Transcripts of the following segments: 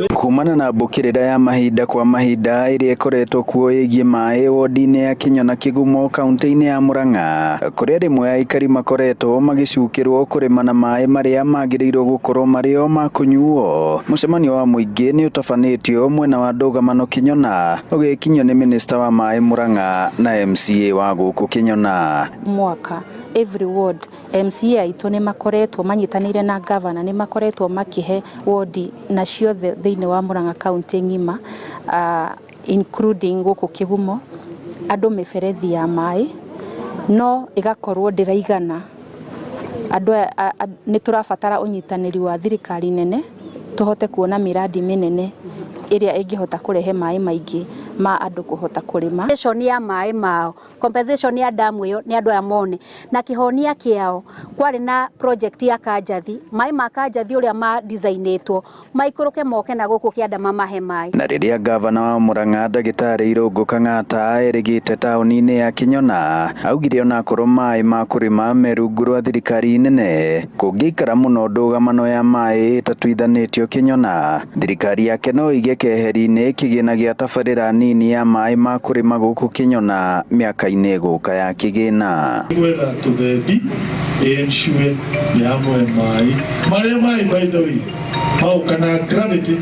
Kumana na mbũkĩrĩra ya mahinda kwa mahinda ĩrĩa ĩkoretwo kuo ĩgiĩ maĩ wodi-inĩ ya Kĩnyona Kĩgumo kaunti-inĩ ya Murang'a, kũrĩa rĩmwe aikari makoretwo magĩcukĩrwo kũrĩma na maĩ marĩa magĩrĩirwo gũkorwo marĩ o ma kũnyuo. Mũcemanio wa mũingĩ nĩ ũtabanĩtio mwena wa Ndũgamano Kĩnyona ũgĩkinyio nĩ minista wa maĩ Murang'a na MCA wa gũkũ Kĩnyona. Mwaka every ward MCA aitũ nĩ makoretwo manyitanĩire na governor, nĩ makoretwo makĩhe wodi na ciothe thĩinĩ wa Murang'a County ng'ima, including gũkũ Kĩgumo, andũ mĩberethi ya maĩ, no ĩgakorwo ndĩraigana. Andũ aya nĩ tũrabatara ũnyitanĩri wa thirikari nene tũhote kuona mĩrandi mĩnene ĩrĩa ĩngĩhota kũrehe maĩ maingĩ ma andũ kũhota kũrĩma. Compensation ya maĩ mao, compensation ya damu ĩyo nĩ andũ aya mone na kĩhonia kĩao. Kwarĩ na project ya Kanjathi, maĩ ma Kanjathi ũrĩa ma designĩtwo maikũrũke moke na gũkũ kĩanda mamahe maĩ. Na rĩrĩa ngavana wa Murang'a ndagĩtarĩ Irũngũ Kang'ata erĩgĩte taũni-inĩ ya Kĩnyona, augire onakorwo maĩ ma kũrĩma me rungu rwa thirikari nene, kũngĩikara mũno ndũgamano ya maĩ ĩtatuithanĩtio Kĩnyona, thirikari yake no ĩige keheri-inĩ kĩgĩna gĩa tabarĩra nini ya maĩ ma kũrĩma gũkũ Kĩnyona mĩaka-inĩ ĩgũka ya kĩgĩna. Gwetha tũthendi ensure nĩ amwe maĩ marĩa maĩ, by the way, maũka na gravity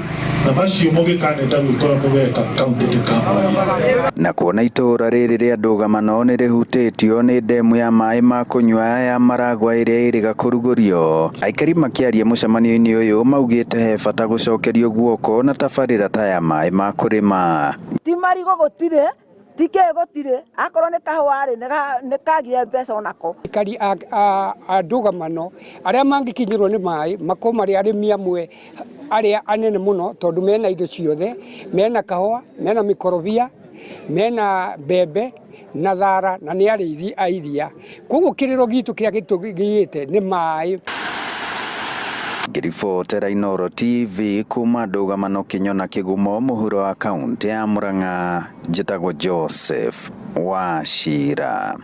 na macio mũgĩkanenda gwĩkora mũgeka kaunti ndĩkamũria. Na kuona itũũra rĩrĩ rĩa Ndũgamano nĩ rĩhutĩtio nĩ ndemu ya maĩ ma kũnyua ya Maragwa ĩrĩa ĩrĩga kũrugũrio, aikari makĩaria mũcemanio-inĩ ũyũ maugĩte he bata gũcokerio guoko na tabarĩra ta ya maĩ ma kũrĩma. Ti marigũ gũtirĩ, ti kĩ gũtirĩ, akorwo nĩ kahũa rĩ, nĩ kagire mbeca onako. Aikari a Ndũgamano arĩa mangĩkinyĩrwo nĩ maĩ makorwo marĩ arĩmi amwe arĩa anene mũno, tondũ mena indo ciothe, mena kahũa, mena mĩkorobia, mena mbembe na thara, na nĩ arĩithi a iria. Koguo kĩrĩro gitũ kĩrĩa gĩtũgĩte nĩ maĩ. Ngĩribotera Inooro TV kuma Ndũgamano Kĩnyona Kĩgumo mũhuro wa kaunti ya Murang'a, njĩtagwo Joseph Wachira.